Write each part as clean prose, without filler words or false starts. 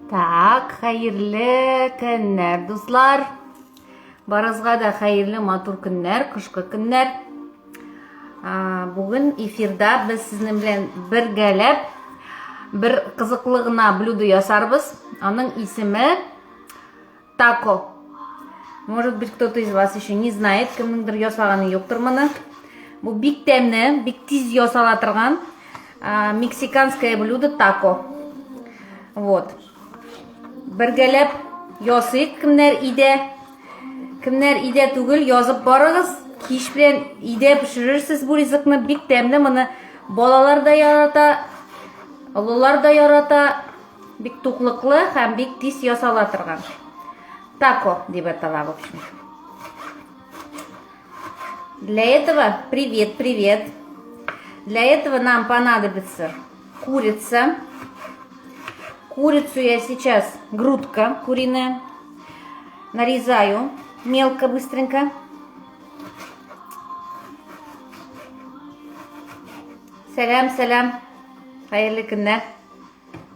Так, хәерле көннәр, дуслар. Барызга да хәерле матур көннәр, кышкы көннәр. Бүген эфирда без сезнең белән бергәләп бер кызыклы гына блюдо ясарбыз. Аның исеме тако. Может быть, кто-то из вас еще не знает, кемнеңдер ясаганы юктыр моны. Бу бик тәмле, бик тиз ясала торган мексиканское блюдо тако. Вот. Бергәләп ясыйк, кемнәр өйдә, кемнәр өйдә түгел, язып барыгыз. Кич белән өйдә пешерерсез бу ризыкны, бик тәмле, моны балалар да ярата, олылар да ярата. Бик туклыклы һәм бик тиз ясала торган. Тако дип атала, в общем. Для этого, привет, привет. Для этого нам понадобится курица. Курицу я сейчас, грудка куриная, нарезаю мелко, быстренько. Сәлам, сәлам. Хәерле көннәр.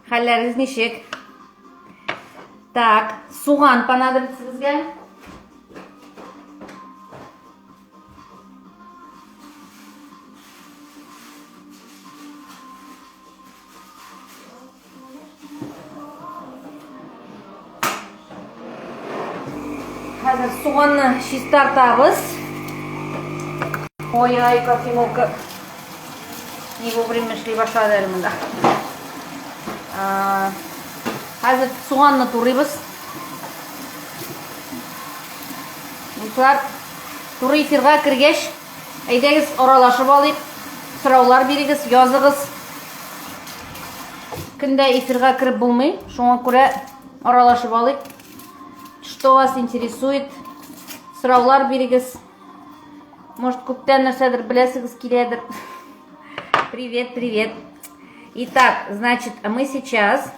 Хәлләрегез ничек? Так, суган понадобится безгә. Хәзер суганны чистартабыз. Ой-ой, кофемолка не вовремя эшли башлады әле монда. Хәзер суганны турыйбыз. Дуслар, туры эфирга кергәч, әйдәгез аралашып алыйк. Сораулар бирегез, языгыз. Көндә эфирга кереп булмый, шуңа күрә аралашып алыйк. Что вас интересует? Сораулар бирегез. Может, күптән нәрсәдер беләсегез киләдер. Привет, привет. Итак, значит, мы сейчас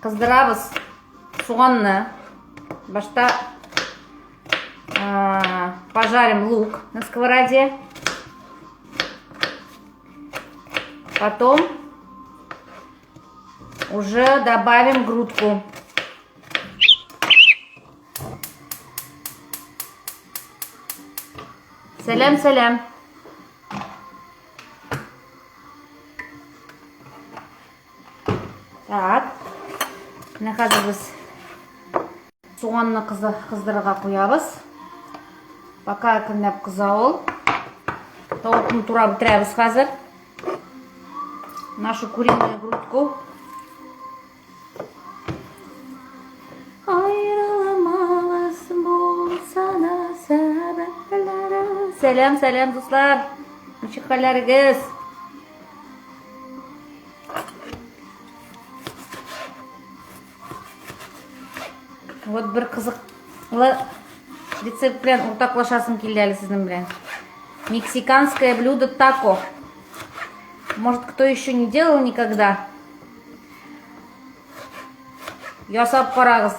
кыздырабыз суганны. Башта пожарим лук на сковороде. Потом уже добавим грудку. Сәлам, сәлам. Так. Менә хәзер без суганны кыздырырга куябыз. Пока әкренләп кыза ул. Тавыкны турап бетерәбез хәзер. Нашу куриную грудку. Аерылмабыз булса да сәбәпләре. Сәлам, сәлам, дуслар. Ничек хәлләрегез? Вот бер кызыклы рецепт белән уртаклашасым килде әле сезнең белән. Мексиканское блюдо тако. Может, кто еще не делал никогда? Ясап карагыз.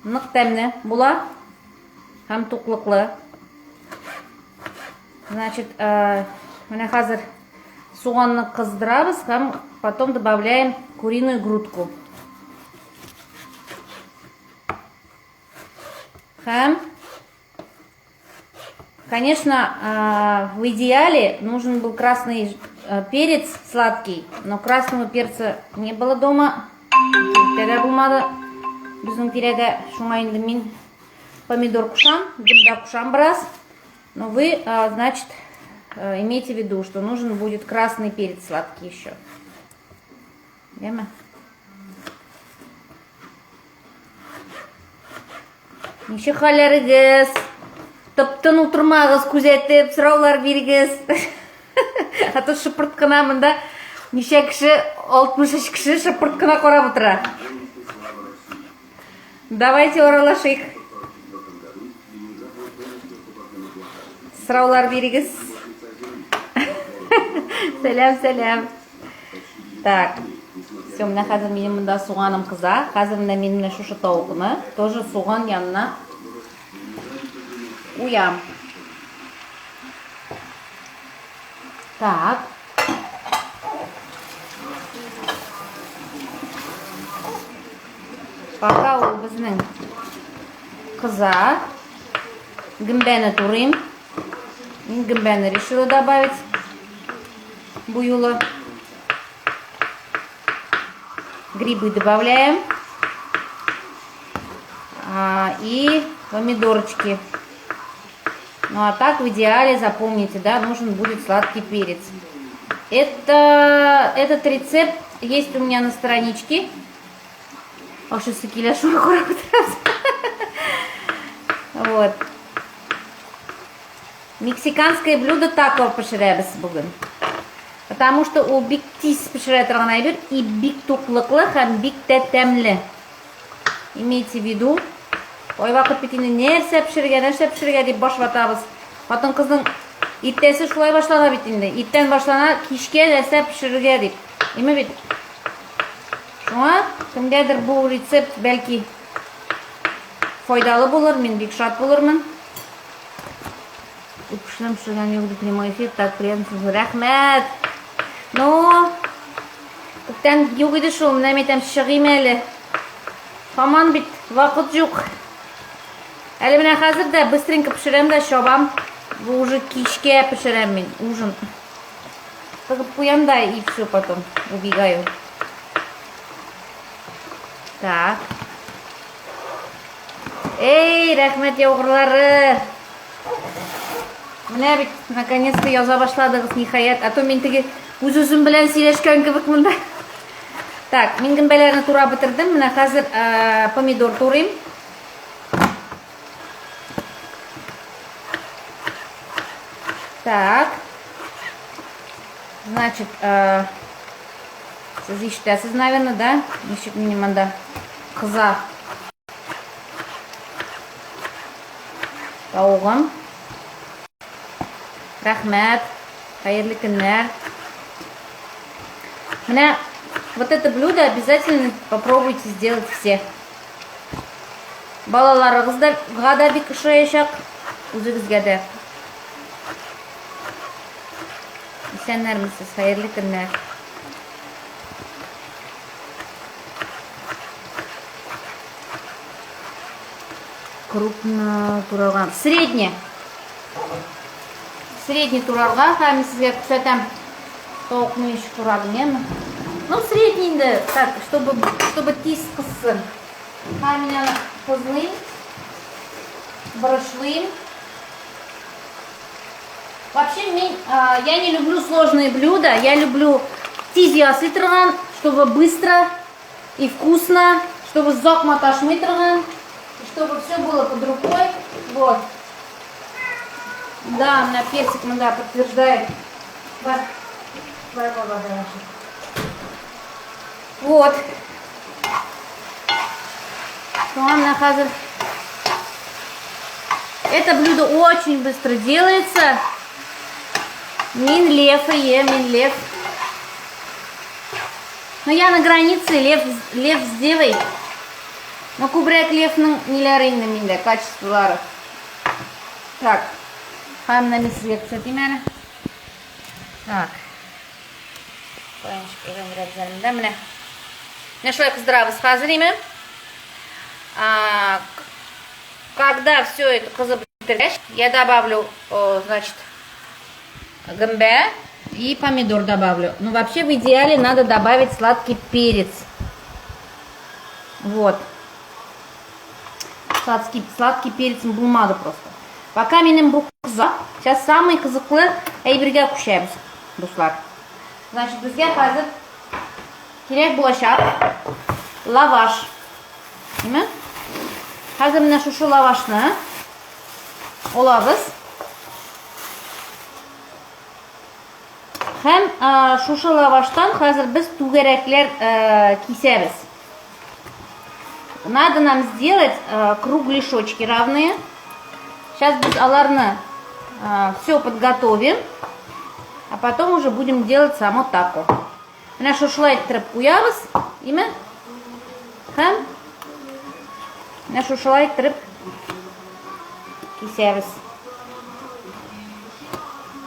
Нык тәмле була һәм туклыклы. Значит, менә хәзер суганны кыздырабыз һәм потом добавляем куриную грудку. Һәм, конечно, в идеале нужен был красный перец сладкий, но красного перца не было дома. Кибеттә булмады. Безнең тирәдә шуңа инде мин помидор кушам, дым да кушам бераз. Но вы, значит, имейте в виду, что нужен будет красный перец сладкий еще. Яме? Ничек хәлләрегез? Тып-тын утырмагыз, күзәтеп, сораулар бирегез. А то шыпырт кына монда ничә кеше, 63 кеше шыпырт кына карап утыра. Давайте аралашыйк. Сораулар бирегез. Сәлам, сәлам. Так. Все, менә хәзер минем монда суганым кыза. Хәзер менә мин менә шушы тавыкны тоже суган янына куям. Так. Пока ул безнең кыза. Гөмбәне турыйм. Мин гөмбәне решила добавить бу юлы. Грибы добавляем. И помидорчики. Ну а так в идеале, запомните, да, нужен будет сладкий перец. Этот рецепт есть у меня на страничке. Ашыйсы килә, шуны карап утырабыз. Вот. Мексиканское блюдо тако пешерәбез бүген. Потому что ул бик тиз пешерә торган әйбер и бик туклыклы һәм бик тә тәмле. Имейте в виду, кайвакыт бит инде нәрсә пешерергә, нәрсә пешерергә дип баш ватабыз. Хатын-кызның иртәсе шулай башлана бит инде. Иртән башлана, кичкә нәрсә пешерергә дип. Име бит? Шуңа кемгәдер бу рецепт бәлки файдалы булыр, мин бик шат булырмын. Үпшем пешергән юк дип прямой эфир, так приятно слушать. Рәхмәт. Ну, күптән юк иде шул, менә мин әйтәм, чыгыйм әле. Һаман бит вакыт юк. Әле менә хәзер дә быстренько пешерәм дә чабам. Бу уже кичкә пешерәм мин ужин. Тыгып куям да и все потом убегаю. Так. Эй, рәхмәт яугырлары. Менә бит, наконец-то яза башладыгыз, ниһаять. А то мин теге үз-үзем белән сөйләшкән кебек монда. Так, мин гөмбәләрне турап бетердем. Менә хәзер помидор турыйм. Так. Значит, сез ишетәсез, наверное, да? Ничек минем монда кыза тавыгым. Рәхмәт. Хәерле көннәр. Менә вот это блюдо обязательно попробуйте сделать все. Балаларыгыз да га да бик ошаячак, үзегезгә дә. Исәннәрмесез, хәерле көннәр. Крупно туралган. Средне. Средний турарга һәм сезгә күрсәтәм. Тавыкны ничек турадым, яме? Ну, средний инде, так, чтобы тиз кызсын. Һәм мин аны тозлыйм, борычлыйм. Вообще, мин, я не люблю сложные блюда, я люблю тиз ясый торган, чтобы быстро и вкусно, чтобы озак маташмый торган, чтобы все было под рукой. Вот. Да, у меня персик монда подтверждает. Бар, бар, бар, бар, бар. Вот. Шуңа менә хәзер это блюдо очень быстро делается. Мин лев и мин лев. Но я на границе лев, лев с девой. Но күбрәк левның ниләре инде миндә, качестволары. Так. Һәм менә мин сезгә күрсәтим әле. Так. Куянчык өйрәнрәк зәлендә менә. Менә шулай кыздырабыз хәзер име. Когда все это кызып бетергәч, я добавлю, значит, гөмбә и помидор добавлю. Но вообще в идеале надо добавить сладкий перец. Вот. Сладкий перец булмады просто. Пока минем бу кыза, сейчас самый кызыклы әйбергә күчәбез, дуслар. Значит, безгә хәзер кирәк булачак лаваш. Ниме? Хәзер менә шушы лавашны алабыз. Һәм шушы лаваштан хәзер без түгәрәкләр кисәбез. Надо нам сделать кругляшочки равные. Сейчас без аларны все подготовим, а потом уже будем делать само тако. Менә шушылай иттереп куябыз, име? Һәм менә шушылай иттереп кисәбез.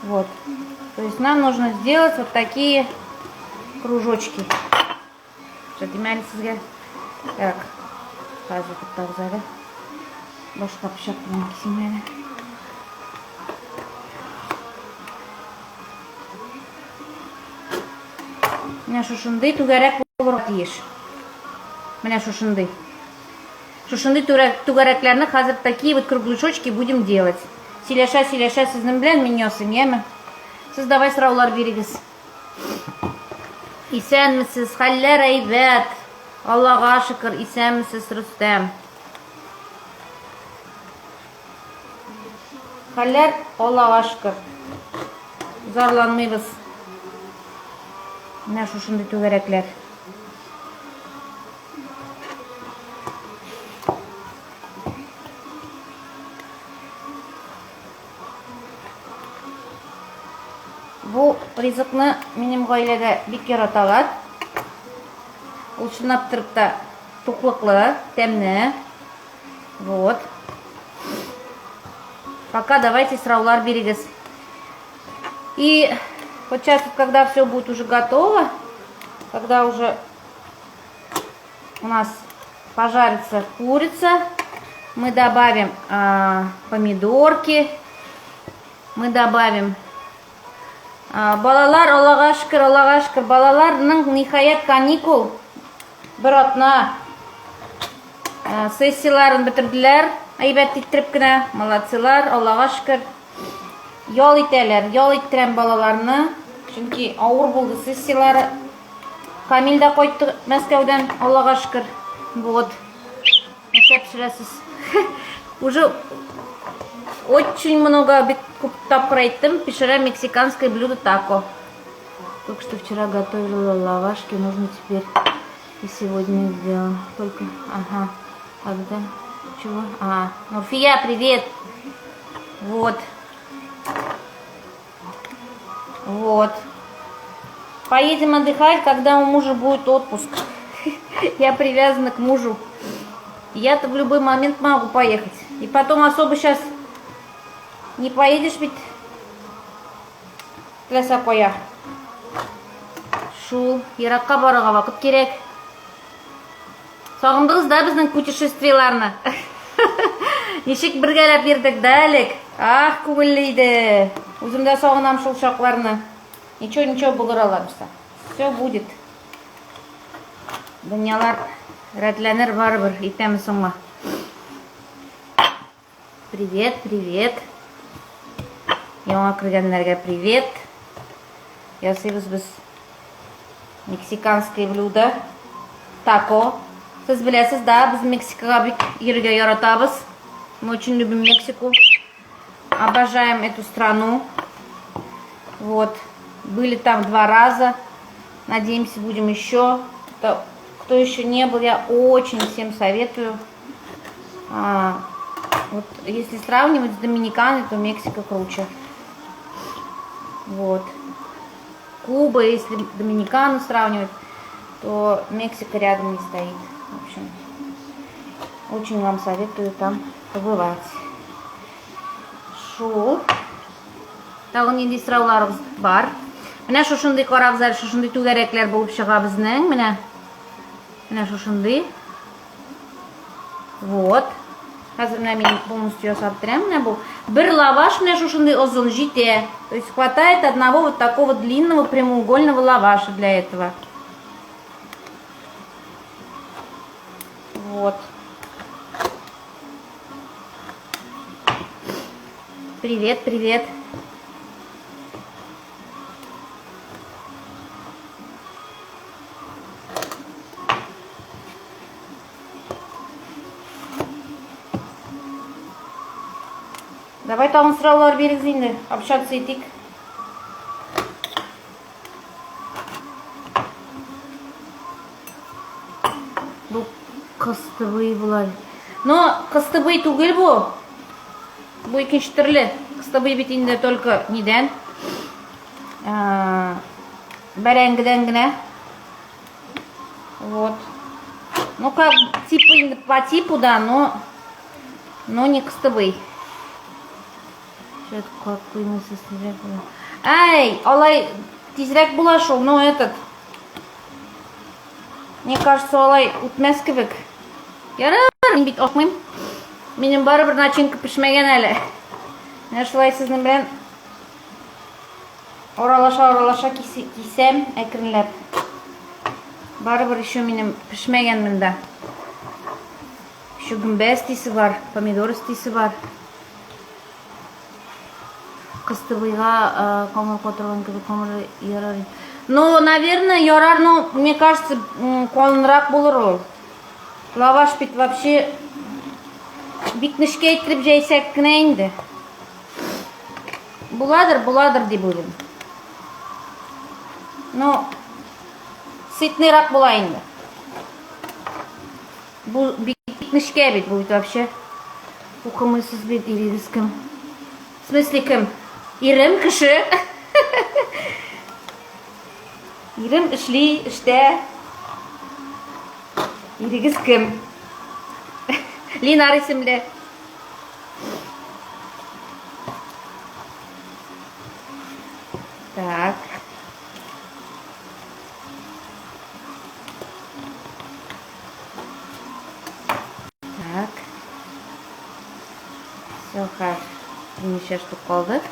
Вот. То есть нам нужно сделать вот такие кружочки. Күрсәтим әле сезгә. Так. Хәзер туктагыз әле. Башка пычак белән кисим әле. Менә шушындый түгәрәк булырга тиеш. Менә шушындый. Шушындый түгәрәкләрне хәзер такие вот кругляшочки будем делать. Сөйләшә, сөйләшә сезнең белән мин ясыйм, яме? Сез давай сораулар бирегез. Исәнмесез, хәлләр әйбәт. Аллага шөкер, исәнмесез, Рөстәм. Хәлләр Аллага шөкер. Зарланмыйбыз. Менә шушындый түгәрәкләр. Бу ризыкны минем гаиләдә бик яраталар. Ул чынлап торып та туклыклы, тәмле. Вот. Пока давайте сораулар бирегез. И вот сейчас, вот, когда все будет уже готово, когда уже у нас пожарится курица, мы добавим помидорки, мы добавим балалар, Аллага шөкер, Аллага шөкер, балаларның ниһаять каникул бер атна сессияләрен бетерделәр, әйбәт иттереп кенә, молодцылар, Аллага шөкер. Ял итәләр, ял иттерәм балаларны, чөнки авыр булды сессияләре. Камил дә кайтты Мәскәүдән, Аллага шөкер. Вот. Нәрсә пешерәсез? Уже очень много бик күп тапкыр әйттем, пешерәм мексиканское блюдо тако. Только что вчера готовила лавашки, нужно теперь и сегодня сделала. Только, ага, когда, чего? А, Нурфия, привет! Вот. Вот. Поедем отдыхать, когда у мужа будет отпуск. Я привязана к мужу. Я-то в любой момент могу поехать. И потом особо сейчас не поедешь ведь. Теләсә кая. Шул, еракка барырга вакыт кирәк. Сагындыгыз да безнең путешествиеләрне. Ничек бергәләп йөрдек да элек. Ах, күңелле иде. Үзем дә сагынам шул чакларны. Ничего, ничего булыр алабызда. Все будет. Дөньялар рәтләнер барыбер, иртәме соңмы. Привет, привет. Яңа кергәннәргә привет. Ясыйбыз без мексиканское блюдо. Тако. Сез беләсез, да, без Мексикага бик йөрергә яратабыз. Мы очень любим Мексику. Обожаем эту страну. Вот. Были там два раза. Надеемся, будем еще. Кто еще не был, я очень всем советую. Вот если сравнивать с Доминиканой, то Мексика круче. Вот. Куба, если Доминикану сравнивать, то Мексика рядом не стоит. В общем, очень вам советую там побывать. Шул. Тагын нинди сорауларыгыз бар? Менә шушындый карагыз әле, шушындый түгәрәкләр булып чыга безнең. Менә. Менә шушындый. Вот. Хәзер менә мин полностью ясап бетерәм. Менә бу. Бер лаваш менә шушындый озын җитә. То есть хватает одного вот такого длинного прямоугольного лаваша для этого. Вот. Привет, привет. Давай тагын сораулар бирегез инде, общаться итик. Бу кыстыбый була. Но кыстыбый түгел бу. Бу икенче төрле. Кыстыбый бит инде только нидән? Бәрәңгедән генә. Вот. Ну как, типа, по типу, да, но не кыстыбый. Что-то какой тизрәк була. Ай, алай тизрәк була шул, но этот. Мне кажется, алай үтмәс кебек. Ярар, Буладыр, мин бит акмыйм. Минем барыбер начинка пешмәгән әле. Менә шулай сезнең белән аралаша-аралаша кисәм әкренләп. Барыбер еще минем пешмәгән монда. Еще гөмбә өстисе бар, помидор өстисе бар. Кыстыбыйга камыр катырган кебек камыр ярар. Ну, наверное, ярар, но мне кажется, калынрак булыр ул. Лаваш бит вообще бик нечкә иттереп җәйсәк кенә инде. Буладыр, буладыр дип уйлыйм. Ну, сытныйрак була инде. Бу бик нечкә бит, бу бит вообще. Укымыйсыз бит, ирегез кем? В смысле кем? Ирем кеше. Ирем эшли, эштә. Ирегез кем? Линар исемле. Так. Так. Все, хәзер берничә штук калды.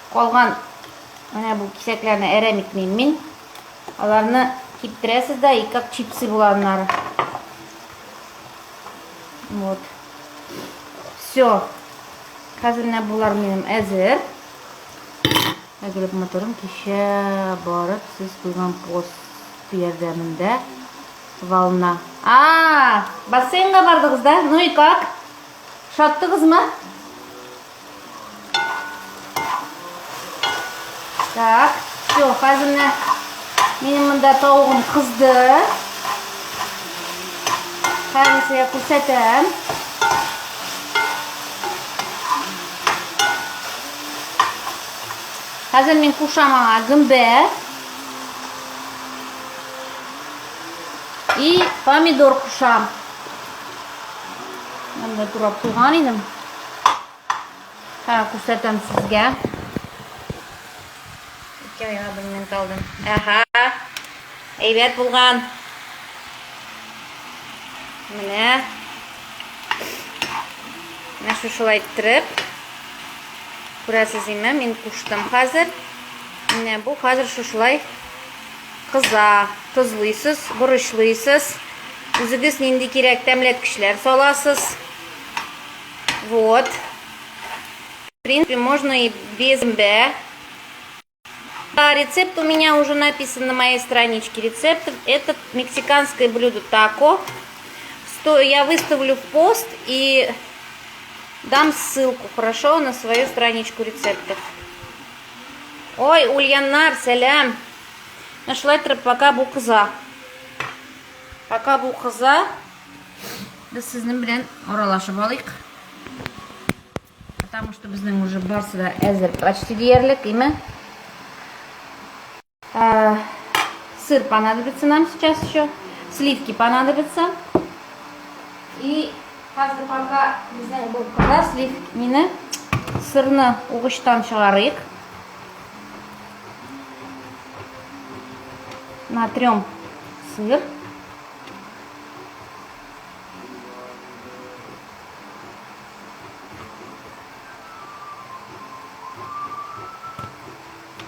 Калган менә бу кисәкләрне әрәм итмим мин. Аларны киптерәсез дә, и как чипсы була аннары. Вот. Все. Хәзер менә болар минем әзер. Әгелеп моторым кичә барып сез куйган пост ярдәмендә волна. А, бассейнга бардыгыз да? Ну и как? Шаттыгызмы? Так, все, хәзер менә минем монда тавыгым кызды. Хәзер сезгә күрсәтәм. Хәзер мин кушам аңа гөмбә. И помидор кушам. Монда турап куйган идем. Ха, күрсәтәм сезгә. Ике айга бер мент алдым. Әһә. Әйбәт булган. Менә. Менә шушылай иттереп. Күрәсез име, мин куштым хәзер. Менә бу хәзер шушылай кыза. Тозлыйсыз, борычлыйсыз. Үзегез нинди кирәк тәмләткечләр саласыз. Вот. В принципе, можно и без имбя. А рецепт у меня уже написан на моей страничке рецептов. Это мексиканское блюдо тако. Я выставлю в пост и дам ссылку, хорошо, на свою страничку рецептов. Ой, Ульяннар, сәлам. Нашла пока бу кыза. Пока бу кыза. Без сезнең белән аралашып алыйк. Потому что безнең уже барсы да әзер почти диярлек, име? Сыр понадобится нам сейчас еще. Сливки понадобятся. И хәзер пока безнең бу кыза сливкины сырны угычтан чыгарыйк. Натрем сыр.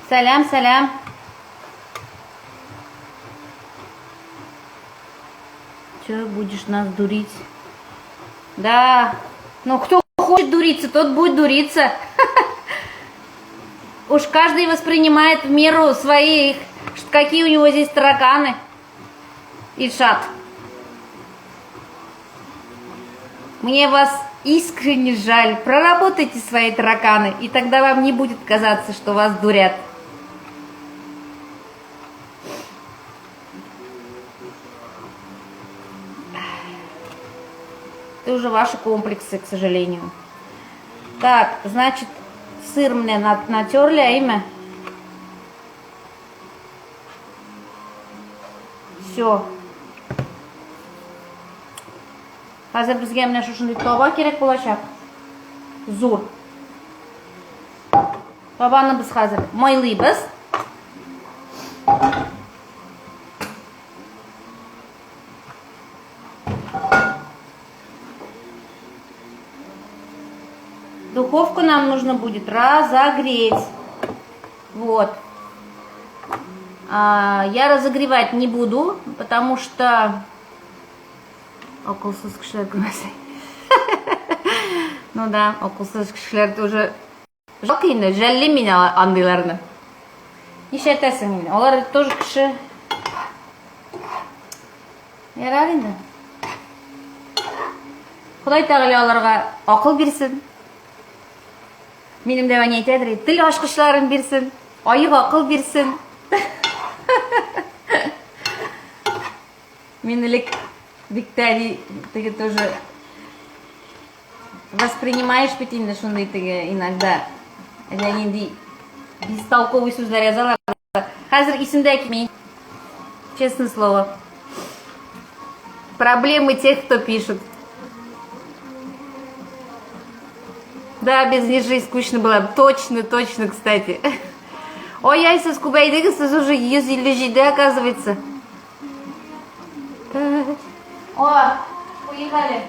Сәлам, сәлам. Че будешь нас дурить? Да. Ну, кто хочет дуриться, тот будет дуриться. Уж каждый воспринимает в меру своих, какие у него здесь тараканы. Ильшат. Мне вас искренне жаль. Проработайте свои тараканы, и тогда вам не будет казаться, что вас дурят. Это уже ваши комплексы, к сожалению. Так, значит, сыр мне натерли, а имя? Все. Хәзер безгә менә шушындый таба кирәк булачак. Зур. Табаны без хәзер майлыйбыз. Духовку нам нужно будет разогреть. Вот. А, я разогревать не буду, потому что Акылсыз кешеләр күрмәсә. Ну да, акылсыз кешеләр тоже жалко инде, жәллим мин андыйларны. Нишләтәсең инде? Алар тоже кеше. Ярар инде. Ходай Тәгалә аларга акыл бирсен. Минем дә әни әйтәдер, тел ачкычларын бирсен, аек акыл бирсен. Мин элек бик тә әни теге тоже воспринимаешь бит инде шундый теге иногда әллә нинди бестолковый сүзләр язалар. Хәзер исемдә килми. Честное слово. Проблемы тех, кто пишет. Да, без них жизнь скучно была. Точно, точно, кстати. Ой, ай, сез күбәйдегез, сез уже 157, оказывается. О, поехали.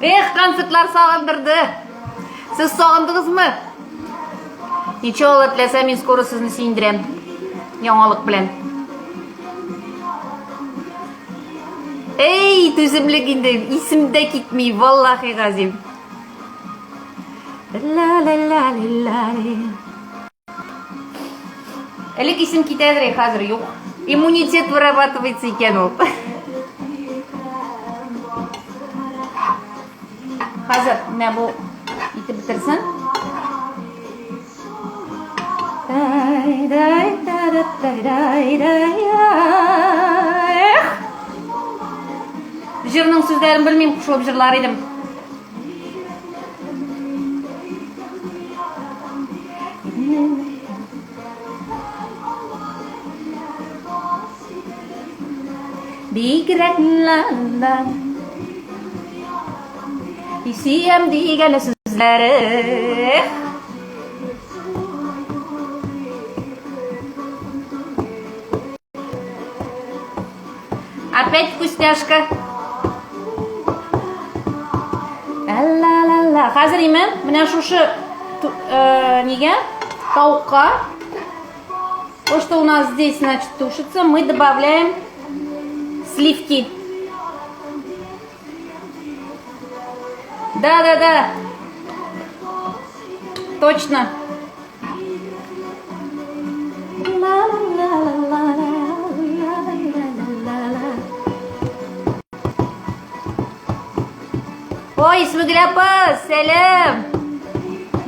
Эх, концертлар сагындырды. Сез сагындыгызмы? Ничего, Алла теләсә, мин скоро сезне сөендерәм. Яңалык белән. Эй, түземлек инде, исем дә китми, валлахи газим. Элек исем китәдер, хәзер юк. Иммунитет вырабатывается икән ул. Хәзер менә бу итеп бетерсен. Җырның сүзләрен белмим, кушылып җырлар идем. Бигрәк ла-ла. Сөям дигән сүзләре. Опять вкусняшка. Ла-ла-ла. Хәзер име? Менә шушы э, нигә? Тавыкка. То, что у нас здесь, значит, тушится, мы добавляем сливки. Да, да, да. Точно. Ой, Исмегөл апа, сәлам!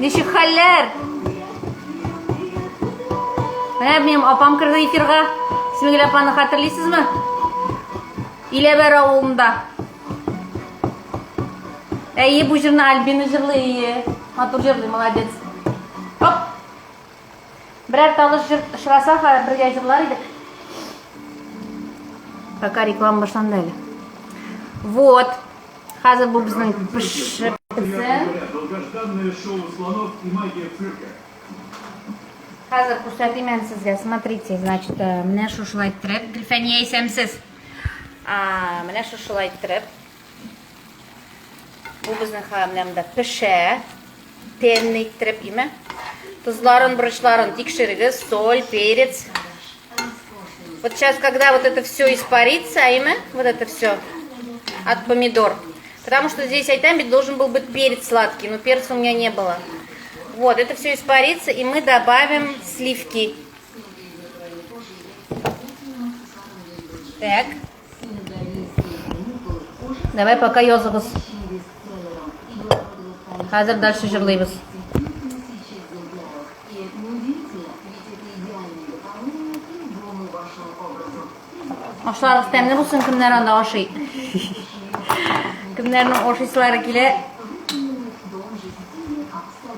Ничек хәлләр? Менә минем апам керде эфирга. Исмегөл апаны хәтерлисезме? Иләбәр авылында. Әйе, бу җырны Альбина җырлый, әйе. Матур җырлый, молодец. Оп! Берәр таныш җыр очраса, бергә җырлар идек. Пока реклама башланды әле. Вот. Хәзер бу безнең пешеп бетсен. Долгожданное шоу слонов и магия цирка. Хәзер күрсәтим әле сезгә. Смотрите, значит, э, менә шушылай иттереп, Гөлфәния исәнмесез. А, менә шушылай иттереп. Бу безнең менә монда пешә. Тәмле иттереп, име? Тозларын, борычларын тикшерегез, соль, перец. Вот сейчас, когда вот это все испарится, а име, вот это все от помидор. Потому что здесь әйтәм бит должен был быть перец сладкий, но перца у меня не было. Вот, это все испарится, и мы добавим сливки. Так. Давай пока языгыз. Хәзер дальше җырлыйбыз. Ашларыгыз тәмле булсын, кемнәр анда ашый. Кемнәрнең ашыйсылары килә,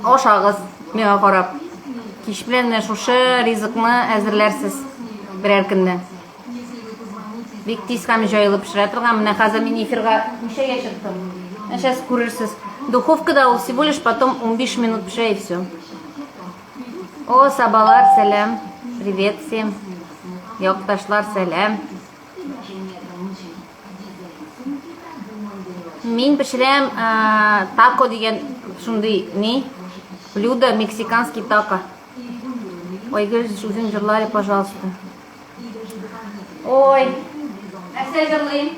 ашагыз, миңа карап. Кич белән менә шушы ризыкны әзерләрсез берәр көнне. Бик тиз һәм җайлы пешерә торган. Менә хәзер мин эфирга ничәгә чыктым? Менә сейчас күрерсез. Духовкада ул всего лишь потом 15 минут пешә и все. О, сабалар, сәлам. Привет всем. Якташлар, сәлам. Мин пешерәм тако дигән шундый ни? Блюдо мексиканский тако. Айгөл, үзең җырла әле, пожалуйста. Ой, нәрсә җырлыйм?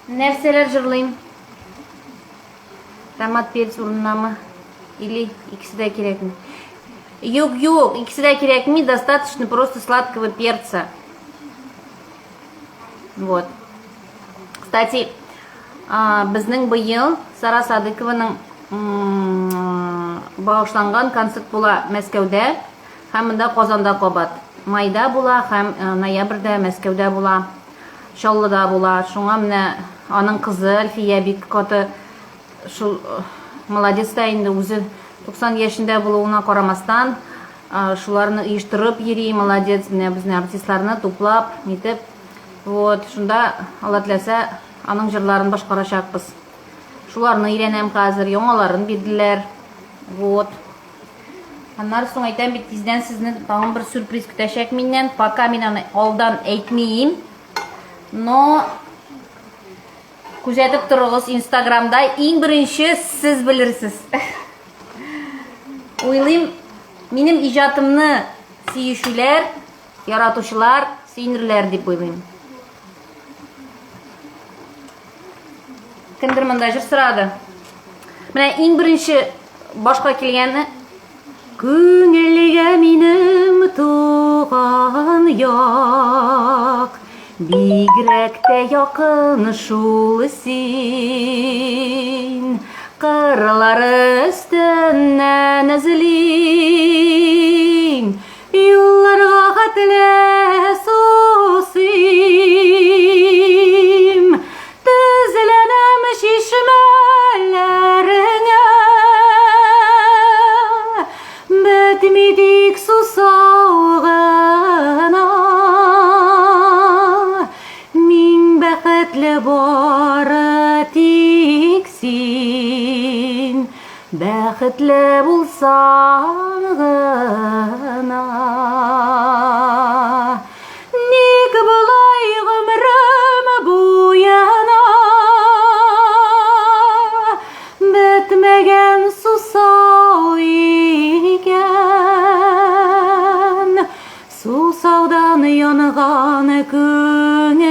Нәрсәләр җырлыйм? Томат перец урынынамы? Или икесе дә кирәкме? Юк, юк, икесе дә кирәкми, достаточно просто сладкого перца. Вот. Кстати, безнең быел Сара Садыкованың багышланган концерт була Мәскәүдә һәм монда Казанда кабат. Майда була һәм ноябрьдә Мәскәүдә була, Чаллыда була. Шуңа менә аның кызы Әлфия бик каты шул молодец та инде үзе 90 яшендә булуына карамастан, шуларны оештырып йөри, молодец, менә безне артистларны туплап, нитеп. Вот, шунда, Алла теләсә, аның җырларын башкарачакбыз. Шуларны өйрәнәм хәзер, яңаларын бирделәр. Вот. Аннары соң әйтәм бит, тиздән сезне тагын бер сюрприз көтәчәк миннән. Пока мин аны алдан әйтмим. Но күзәтеп торыгыз Инстаграмда, иң беренче сез белерсез. Уйлыйм, минем иҗатымны сөючеләр Яратучылар сөенерләр дип уйлыйм. Кемдер монда җыр сорады. Менә иң беренче башка килгәне Күңелгә минем туган як, Бигрәк тә якын шул син. Кырлары өстеннән эзлим, Юлларга хәтле сусыйм, Тезләнәм чишмәләреңә. Бетми тик сусау гына. Мин бәхетле бары тик син. Бәхетле булсаң гына. Ник болай гомерем буена Бетмәгән сусау икән? Сусаудан янган күңелгә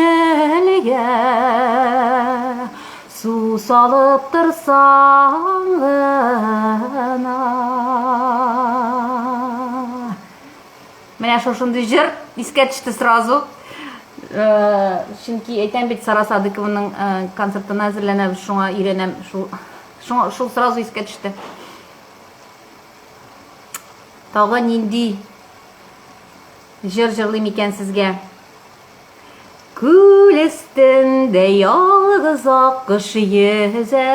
Су салып торсаң гына. Менә шушындый җыр искә төште сразу. Э, чөнки әйтәм бит, Сара Садыкованың э, концертына әзерләнәбез, шуңа өйрәнәм. Шул, шуңа, шул сразу искә төште. Тагы нинди җыр җырлыйм икән сезгә? Күл өстендә ялгыз аккош йөзә.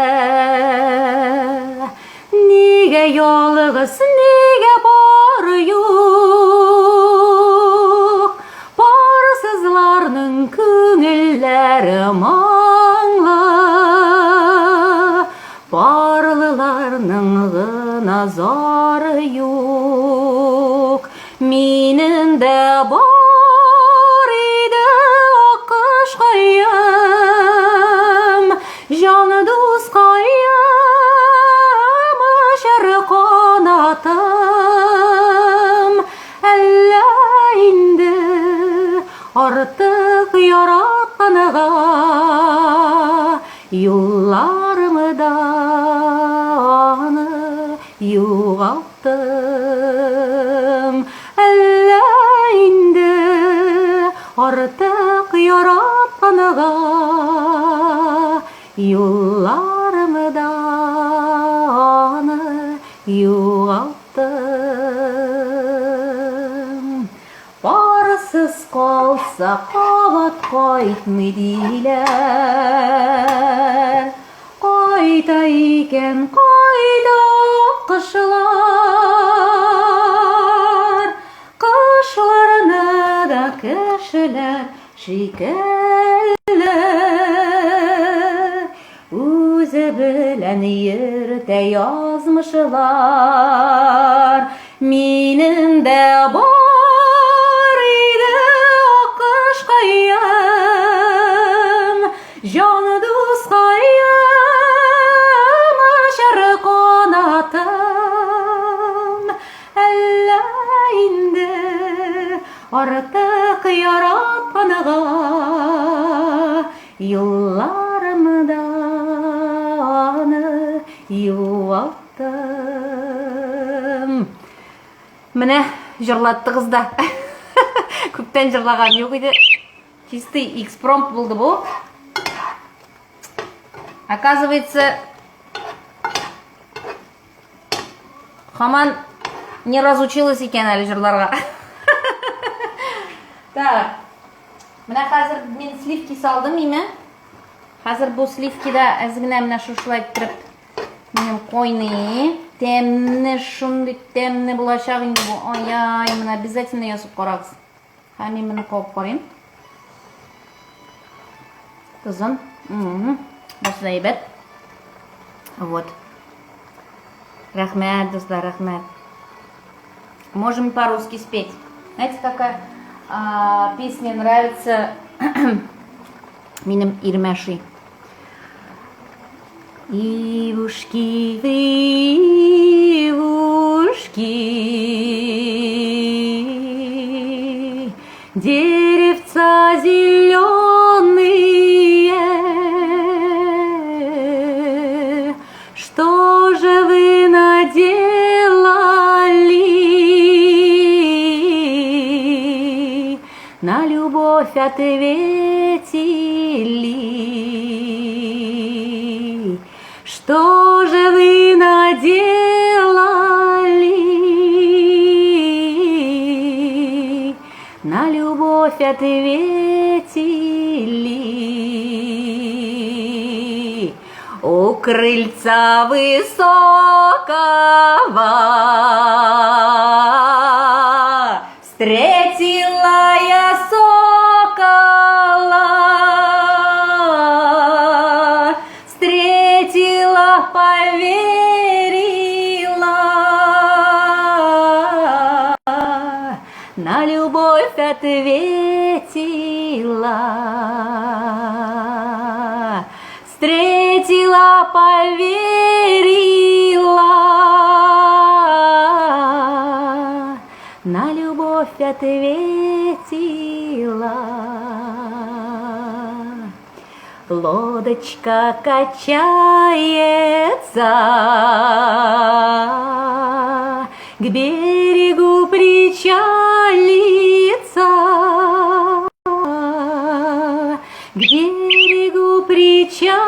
Нигә ялгыз, нигә пар юк? Парсызларның күңелләре моңлы, Парлыларның гына зары юк. Минем дә бар иде аккошкаем, җан дускаем, очар канатым. Әллә инде артык яратканга юлларымда аны югалттым. Тым. Әллә инде артык яратканга юлларымда аны югалттым. Парсыз калса кабат кайтмый диләр. Кайта икән, кайда кышлар? Кышлар. кешеләр шикелле. Үзе белән йөртә язмышлар. Минем дә бар иде аккошкаем, Җан дускаем, очар канатым. Әллә инде артык яратканга Юлларымда аны югалттым. Менә җырлаттыгыз да. Күптән җырлаган юк иде. Чистый экспромт булды бу. Оказывается, Хаман не разучилась икән әле җырларга. Так. Менә хәзер мин сливки салдым име? Хәзер бу сливкида әз генә менә шушылай иттереп минем койны. Тәмне шундый тәмне булачак инде бу. Ай-ай, менә обязательно ясап карагыз. Һәм мин моны кабып карыйм. Тозын. Бусы да әйбәт. Вот. Рәхмәт, дуслар, рәхмәт. Можем по-русски спеть. Знаете, какая песня нравится минем ирмәши? Ивушки, ивушки, деревца зеленые, что же вы наделали? На любовь ответили. Что же вы наделали? На любовь ответили. У крыльца высокого встретила я сокола, встретила, поверила, на любовь ответила. Встретила, поверила, на любовь ответила. Лодочка качается, к берегу причалится, к берегу причалится,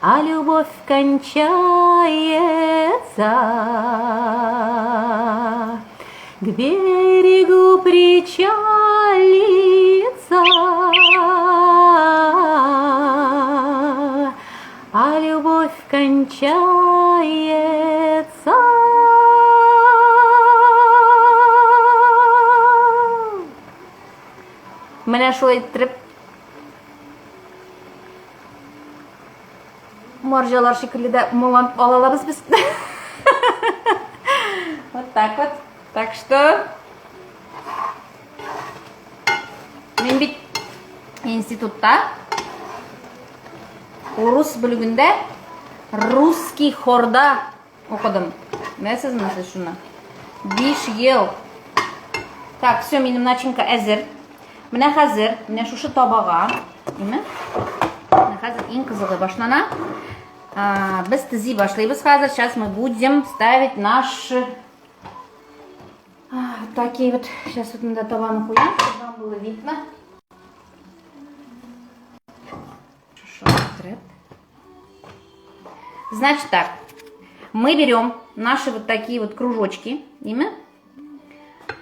а любовь кончается. К берегу причалится, а любовь кончается. Менә шулай иттереп марҗалар шикелле дә моңланып ала алабыз без. Вот так вот. Так что мин бит институтта урыс бүлегендә русский хорда укыдым. Беләсезме сез шуны? 5 ел. Так, все, минем начинка әзер. Менә хәзер, менә шушы табага, димме? Менә хәзер иң кызыгы башлана. Без тези башлыйбыз хәзер. Сейчас мы будем ставить наши такие вот. Сейчас вот монда табаны куям, чтобы вам было видно. Значит так, мы берем наши вот такие вот кружочки, димме?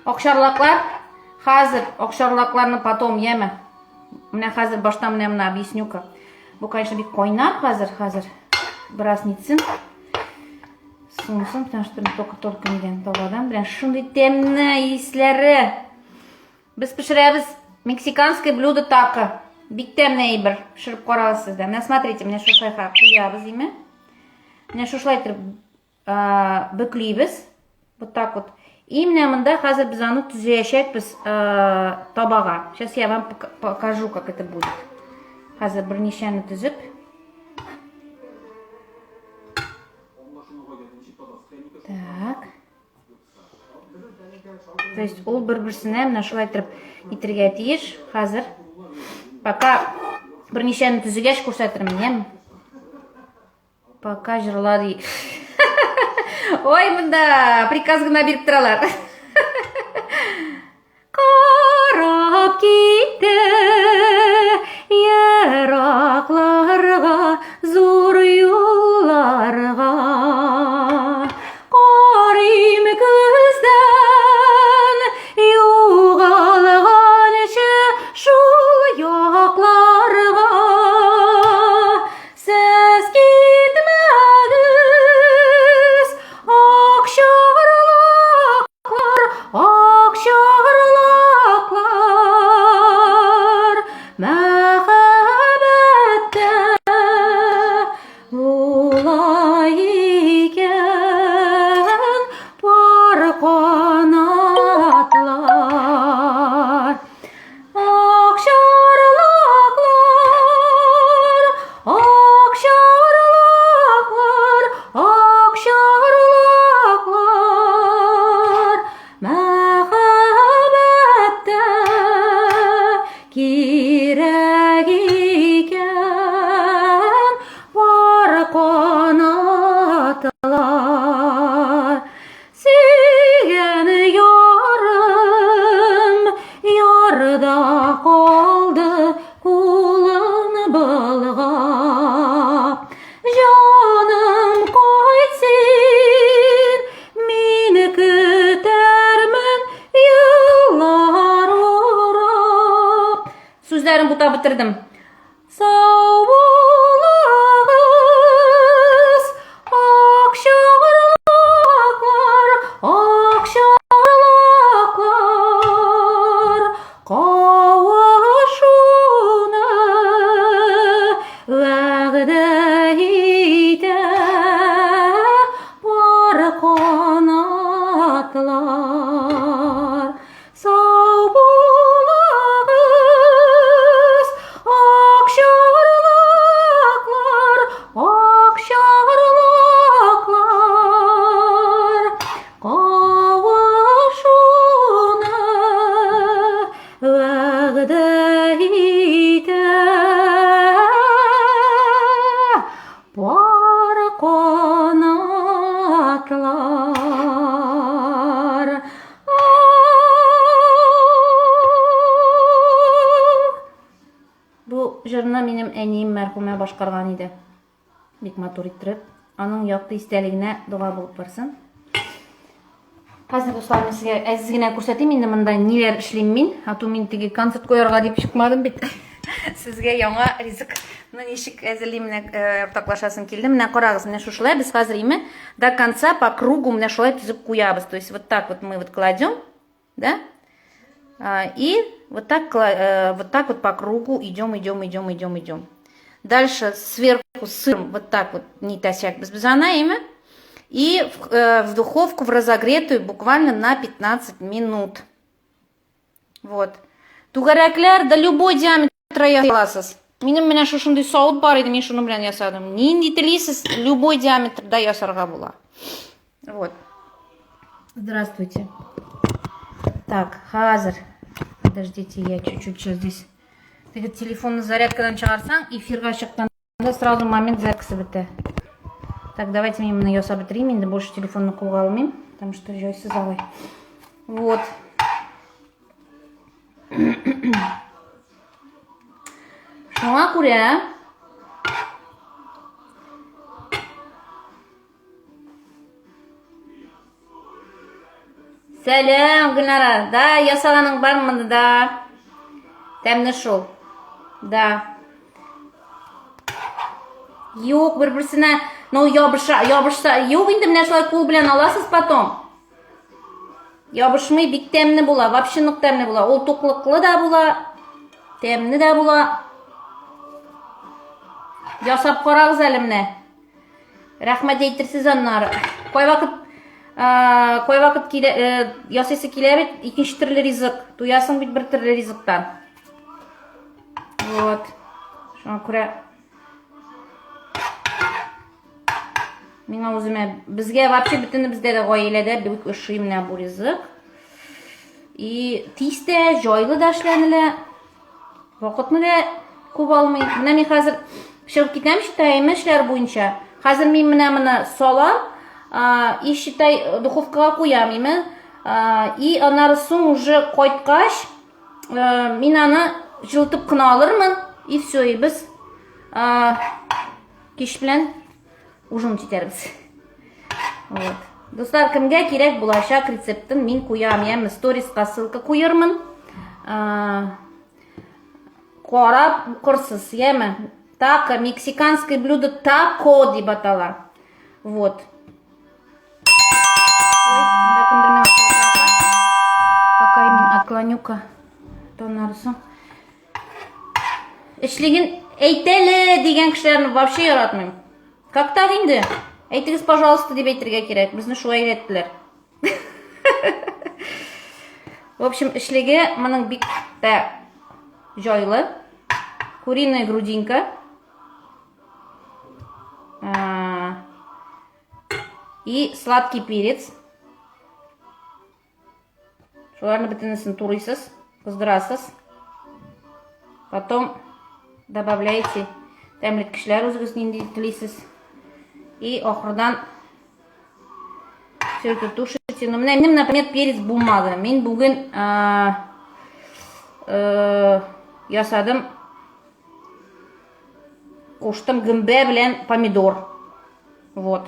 Акчарлаклар, хәзер акчарлакларны потом яме. Менә хәзер башта менә менә объясню-ка. Бу, конечно, бик кайнар хәзер, хәзер. Бераз нитсен. Суынсын, потому что только-только нидән табадан белән шундый тәмле исләре. Без пешерәбез мексиканское блюдо тако. Бик тәмле әйбер. Пешереп карагыз сез дә. Менә смотрите, менә шушылай куябыз име. Менә шушылай итеп бөклибез. Вот так вот. И менә монда хәзер без аны төзәячәкбез табага. Сейчас я вам покажу, как это будет. Хәзер берничәне төзеп. Так. То есть ул бер-берсенә менә шулай итеп итергә тиеш. Хәзер пока берничәне төзегәч күрсәтермен, яме? Пока җырла ди. Ой, монда приказ гына биреп торалар. Карап китте еракларга, зур юлларга. Карыйм күздән югалганчы шул якларга. Сез китмәгез, акчарлаклар, акчарлаклар, мәхәббәттә була икән пар канатлар. Акчарлаклар, акчарлаклар, акчарлаклар, мәхәббәттә кирәк икән пар канатлар. Сөйгән ярым ярда калды, кулын болгап. Җаным, кайт син, мин көтәрмен еллар урап. Сүзләрен бутап бетердем. Сау булыгыз, акчарлаклар, акчарлаклар, кавышуны вәгъдә итә пар канатлар. Сау булыгыз, акчарлаклар, акчарлаклар, кавышуны вәгъдә итә пар канатлар. Бу җырны минем әнием мәрхүмә башкарган иде. Бик матур иттереп. Аның якты истәлегенә дога булып барсын. Хәзер, дуслар, мин сезгә әз генә күрсәтим инде монда ниләр эшлим мин. А то мин теге концерт куярга дип чыкмадым бит. Сезгә яңа ризыкны ничек әзерлим менә э, уртаклашасым килде. Менә карагыз, менә шушылай без хәзер име до конца по кругу менә шулай төзеп куябыз. То есть вот так вот мы вот кладем, да? И вот так, э, вот так вот по кругу идем, идем, идем, идем, идем. Дальше сверху сыром вот так вот не тосяк без бизана имя. И в, э, в духовку в разогретую буквально на 15 минут. Вот. Түгәрәкләр да любой диаметра ясый аласыз. Минем менә шушындый савыт бар иде, мин шуның белән ясадым. Нинди телисез, любой диаметрда ясарга була. Вот. Здравствуйте. Так, хәзер. Подождите, я чуть-чуть сейчас здесь. Теге телефонны зарядкадан чыгарсаң, эфирга чыкканда сразу момент зарядкасы бетә. Так, давайте мин моны ясап бетерим, инде больше телефонны кулга алмыйм, потому что җайсыз алай. Вот. Шуңа күрә Сәлам, Гөлнара. Да, ясаганың бар монда да. Тәмле шул. Да. Юк, бер-берсенә Ну, ябыша, ябышса, юк инде менә шулай кул белән аласыз потом. Ябышмый, бик тәмле була, вообще нык тәмле була. Ул туклыклы да була, тәмле дә була. Ясап карагыз әле менә. Рәхмәт әйтерсез аннары. Кайвакыт кайвакыт килә, э, ясыйсы килә бит икенче төрле ризык. Туясың бит бер төрле ризыктан. Вот. Шуңа күрә миңа үземә, безгә вообще бөтенебездә дә гаиләдә бик ошый менә бу ризык. И тиз дә, җайлы да эшләнелә. Вакытны да күп алмый. Менә мин хәзер чыгып китәм, считай, эшләр буенча. Хәзер мин менә моны салам, и считай, духовкага куям, име. И аннары соң уже кайткач, мин аны җылытып кына алырмын, и все, и без кич белән ужин итәрбез. Вот. Дуслар, кемгә кирәк булачак рецептын мин куям, яме сториска ссылка куермын. Карап укырсыз, яме. Тако, мексиканское блюдо тако дип атала. Вот. Ой, монда кемдер миңа шалтырата. Пока мин отклоню-ка. Тонарсын. Эшлеген әйтәле дигән кешеләрне вообще яратмыйм. Как так инде? Әйтегез, пожалуйста, дип әйтергә кирәк. Безне шулай өйрәттеләр. В общем, эшлеге моның бик тә җайлы. Куриная грудинка. И сладкий перец. Шуларны бөтенесен турыйсыз, кыздырасыз. Потом добавляете тәмлеткечләр үзегез нинди телисез. И ахырдан все это тушите. Но менә минем, например, перец булмады. Мин бүген ясадым. Куштым гөмбә белән помидор. Вот.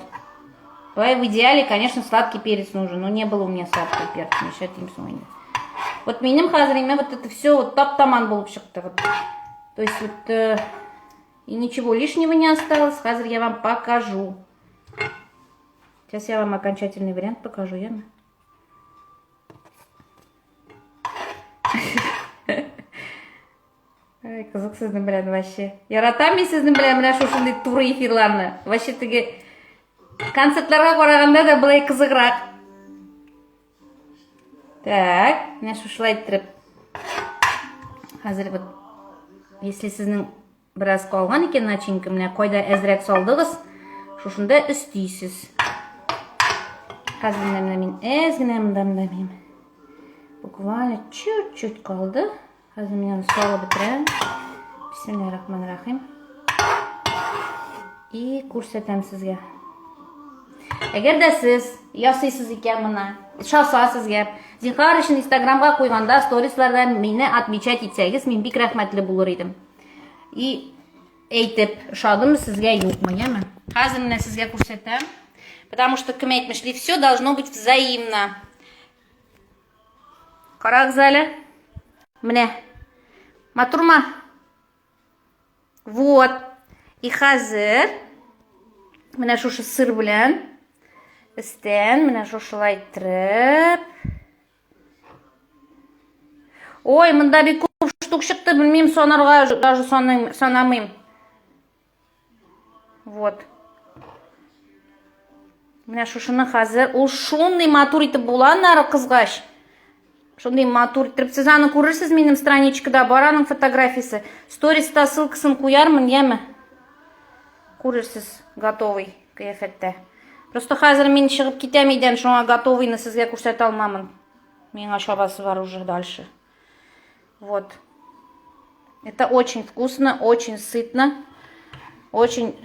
Давай в идеале, конечно, сладкий перец нужен, но не было у меня сладкого перца, нишләтим соң инде. Вот минем хәзер имә вот это все вот тап-таман булып чыкты. Вот. То есть вот и ничего лишнего не осталось. Хәзер я вам покажу. Сейчас я вам окончательный вариант покажу, яме? Ай, кызык сезнең белән вообще. Яратам мин сезнең белән менә шушындый туры эфирларны. Вообще теге концертларга караганда да болай кызыграк. Так, менә шушылай иттереп. Хәзер вот, если сезнең бераз калган икән начинка, менә кайда әзрәк салдыгыз, шушында өстисез. Хәзер менә мин әз генә монда монда мин. Буквально чуть-чуть калды. Хәзер мин аны салып бетерәм. Бисмиллахир-рахманир-рахим. И күрсәтәм сезгә. Әгәр дә сез ясыйсыз икән моны, шаса сезгә, зинһар өчен Инстаграмга куйганда сторисларда мине отмечать итсәгез, мин бик рәхмәтле булыр идем. И әйтеп, ошадымы сезгә, юкмы, яме? Хәзер менә сезгә күрсәтәм. Потому что кем әйтмешли, все должно быть взаимно. Карагыз әле. Менә. Матурма? Вот. И хәзер менә шушы сыр белән өстән менә шушылай иттереп. Ой, монда бик күп штук чыкты, белмим, санарга даже санамыйм. Вот. Менә шушыны хәзер ул шундый матур итеп була аннары кызгач. Шундый матур итеп сез аны күрерсез минем страничкада бар аның фотографиясе. Сториста ссылкасын куярмын, яме? Күрерсез готовый кыяфәттә. Просто хәзер мин чыгып китәм өйдән, шуңа готовыйны сезгә күрсәтә алмамын. Миңа чабасы бар уже дальше. Вот. Это очень вкусно, очень сытно, очень...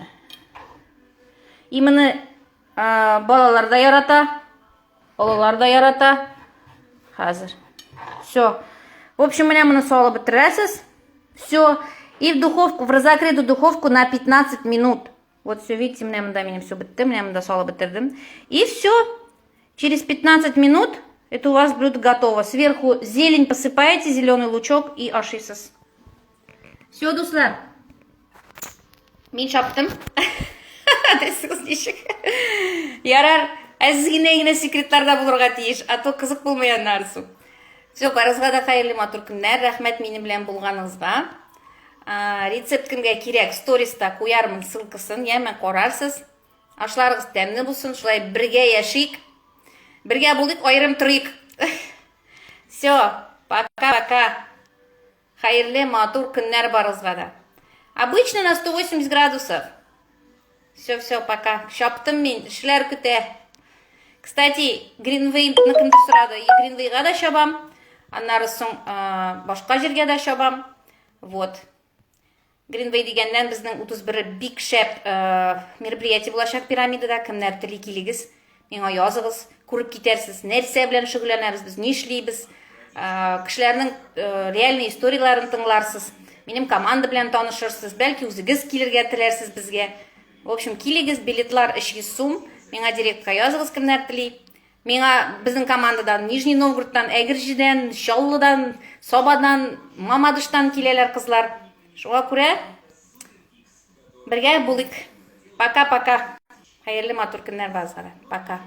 Именно балалар да ярата, олылар да ярата. Хәзер. Все. В общем, менә моны салып бетерәсез. Все. И в духовку, в разогретую духовку на 15 минут. Вот все, видите, менә монда минем все бетте, менә монда салып бетердем. И все. Через 15 минут это у вас блюдо готово. Сверху зелень посыпаете, зеленый лучок и ашыйсыз. Все, дуслар. Мин чаптым. Ничек? Ярар, әз генә генә секретлар да булырга тиеш, а то кызык булмый аннары соң. Все, барыгызга да хәерле матур көннәр. Рәхмәт минем белән булганыгызга. Рецепт кемгә кирәк, сториста куярмын ссылкасын, яме карарсыз. Ашларыгыз тәмле булсын, шулай бергә яшик. Бергә булыйк, аерым торыйк. Все, пока-пока. Хәерле, матур көннәр барыгызга да. Обычно на 180 градусов. Все, все, пока. Чаптым мин, эшләр көтә. Кстати, Greenway-ны кемдер сорады. Greenway-га да чабам. Аннары соң башка җиргә дә чабам. Вот. Greenway дигәннән безнең 31 бик шәп мероприятие булачак пирамидада. Кемнәр тели килегез, миңа языгыз, күреп китәрсез, нәрсә белән шөгыльләнәбез, без нишлибез. Кешеләрнең реальный историяләрен тыңларсыз, минем команда белән танышырсыз, бәлки үзегез килергә теләрсез безгә. В общем, килегез, билетлар 300 сум. Миңа директка языгыз, кемнәр тели. Миңа безнең командадан Нижний Новгородтан, Әгерҗедән, Чаллыдан, Сабадан, Мамадыштан киләләр кызлар. Шуңа күрә бергә булыйк. Пока-пока. Хәерле матур көннәр барыгызга да. Пока.